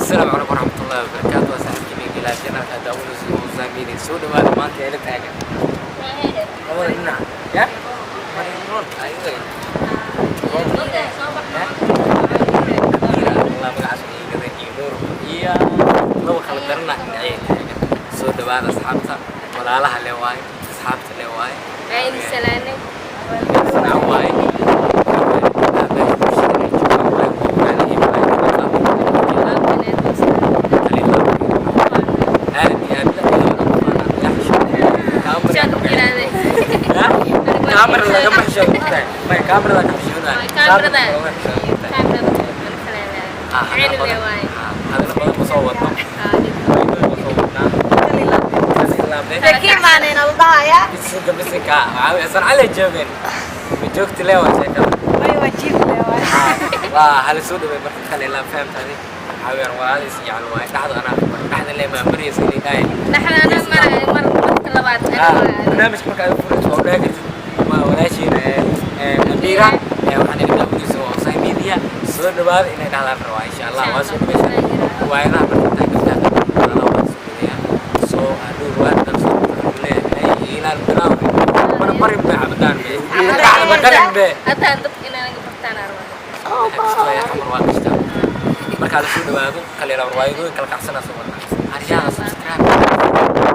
Asalaamu calaykum waraxmatullahi wabarakaatu. Waa saaxiibkii Bilaa channelka daawanaysa oo saamiinay. Soo dhawaada. Maanta ee la taagan labada dhinac ya Marinon ayaga ya Amira, Allah magacaas iigada iyo Nuur iyo laba kala darana dhinacyo taagan. Soo dhawaada asxaabta, walaalaha le waaye, asxaabta le waaye. Sanac waaye. Bulshada ay joogaan waaye, walaalihii waaye. Aad iyo aad kaamera lagama xishoodo, may kaamerada ka xishoonaya. Lagama xishoodo. Hadal badan ma soo wadno, ma soo wadnaa. Sakiimaanayna la dhahayaa. Bisinka bisinka waxaa sancale joogeen ma joogti le waa sheekada. Way waa jiif le waay. Waa hala soo dhaway. Marka kale ilaa fahamtaadi waxaa weeyaan walaaliis jecel waaye. Dhexda anaa dhexda le maa maraysa inay dhahay. Barnaamijka marka aad furayso waa dhahi kartid waa walaashiina Amiira, waxaan idin daawadaysa waa Osai Media, soo dhawaada inay dhahdaan rabaa. Insha Allah waa soo dhawaysaa riwaayadaha. Marka intaa gabdhaha walaalaha waa soo dhaweeyaa, soo hadhow riwaayada soo leeyahay ilaal bilaaw mana barin bay cabdaan be dhacda qalin be xamar waa kashtaa. Markaa la soo dhawaado kale ilaa riwaayadooyin kala kacsanaa soo wadnaa. Aryaha, subscribe.